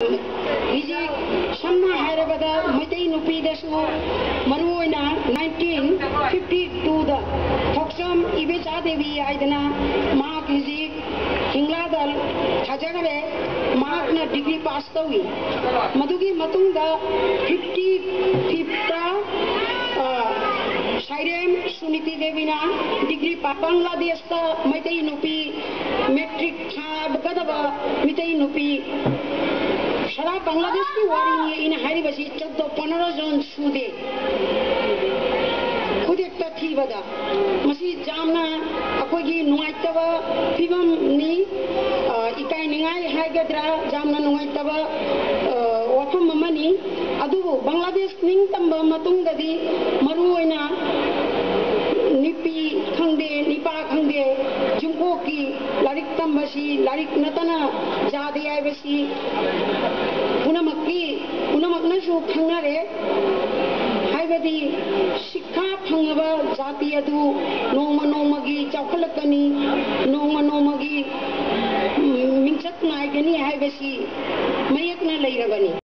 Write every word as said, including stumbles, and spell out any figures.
ꯍꯧꯖꯤꯛ ꯁꯝꯅ ꯍꯥꯏꯔꯕꯗ ꯃꯩꯇꯩ ꯅꯨꯄꯤꯗꯁꯨ ꯃꯔꯨꯑꯣꯏꯅ nineteen fifty twoꯗ ꯊꯣꯛꯆꯝ ꯏꯕꯦꯆꯥ ꯗꯦꯕꯤ ꯍꯥꯏꯗꯅ ꯃꯍꯥꯛ ꯍꯧꯖꯤꯛ ꯍꯤꯡꯂꯥꯗ ꯊꯥꯖꯈ꯭ꯔꯦ꯫ ꯃꯍꯥꯛꯅ ꯗꯤꯒ꯭ꯔꯤ ꯄꯥꯁ ꯇꯧꯏ꯫ ꯃꯗꯨꯒꯤ ꯃꯇꯨꯡꯗ fifty fifthꯇ ꯁꯥꯏꯔꯦꯝ Suniti ꯗꯦꯕꯤꯅ degree pass. ꯕꯪꯒ꯭ꯂꯥꯗꯦꯁꯇ Meitei ꯅꯨꯄꯤ ꯃꯦꯇ꯭ꯔꯤꯛ ꯊꯥꯒꯗꯕ ꯃꯤꯇꯩ ꯅꯨꯄꯤ ꯁꯔꯥ ꯕꯪꯒ꯭ꯂꯥꯗꯦꯁꯀꯤ ꯋꯥꯔꯤꯅꯤ ꯑꯩꯅ ꯍꯥꯏꯔꯤꯕꯁꯤ꯫ ꯆꯧꯗ ꯄꯅꯔ ꯖꯣꯟ ꯁꯨꯗꯦ꯫ ꯈꯨꯗꯛꯇ ꯊꯤꯕꯗ ꯃꯁꯤ ꯌꯥꯝꯅ ꯑꯩꯈꯣꯏꯒꯤ ꯅꯨꯡꯉꯥꯏꯇꯕ ꯐꯤꯕꯝꯅꯤ꯫ ꯑ, ꯏꯀꯥꯏꯅꯤꯡꯉꯥꯏ ꯍꯥꯏꯒꯗ꯭ꯔꯥ, ꯌꯥꯝꯅ ꯅꯨꯡꯉꯥꯏꯇꯕ, ꯑ, ꯋꯥꯐꯝ ꯑꯃꯅꯤ꯫ ꯑꯗꯨꯕꯨ ꯕꯪꯒ꯭ꯂꯥꯗꯦꯁ ꯅꯤꯡꯇꯝꯕ ꯃꯇꯨꯡꯗꯗꯤ ꯃꯔꯨꯑꯣꯏꯅ ꯅꯨꯄꯤ ꯈꯪꯗꯦ, ꯅꯤꯄꯥ ꯈꯪꯗꯦ, ꯖꯨꯝꯀꯣꯛꯀꯤ ꯂꯥꯏꯔꯤꯛ ꯇꯝꯕꯁꯤ ꯂꯥꯏꯔꯤꯛ ꯅꯠꯇꯅ ꯌꯥꯗꯦ ꯍꯥꯏꯕꯁꯤ ꯄꯨꯝꯅꯃꯛꯀꯤ, ꯄꯨꯝꯅꯃꯛꯅꯁꯨ ꯈꯪꯅꯔꯦ꯫ ꯍꯥꯏꯕꯗꯤ ꯁꯤꯛꯈꯥ ꯐꯪꯉꯕ ꯖꯥꯇꯤ ꯑꯗꯨ ꯅꯣꯡꯃ ꯅꯣꯡꯃꯒꯤ ꯆꯥꯎꯈꯠꯂꯛꯀꯅꯤ, ꯅꯣꯡꯃ ꯅꯣꯡꯃꯒꯤ, ꯎꯝ, ꯃꯤꯡꯆꯠ ꯅꯥꯏꯒꯅꯤ ꯍꯥꯏꯕꯁꯤ ꯃꯌꯦꯛꯅ ꯂꯩꯔꯕꯅꯤ꯫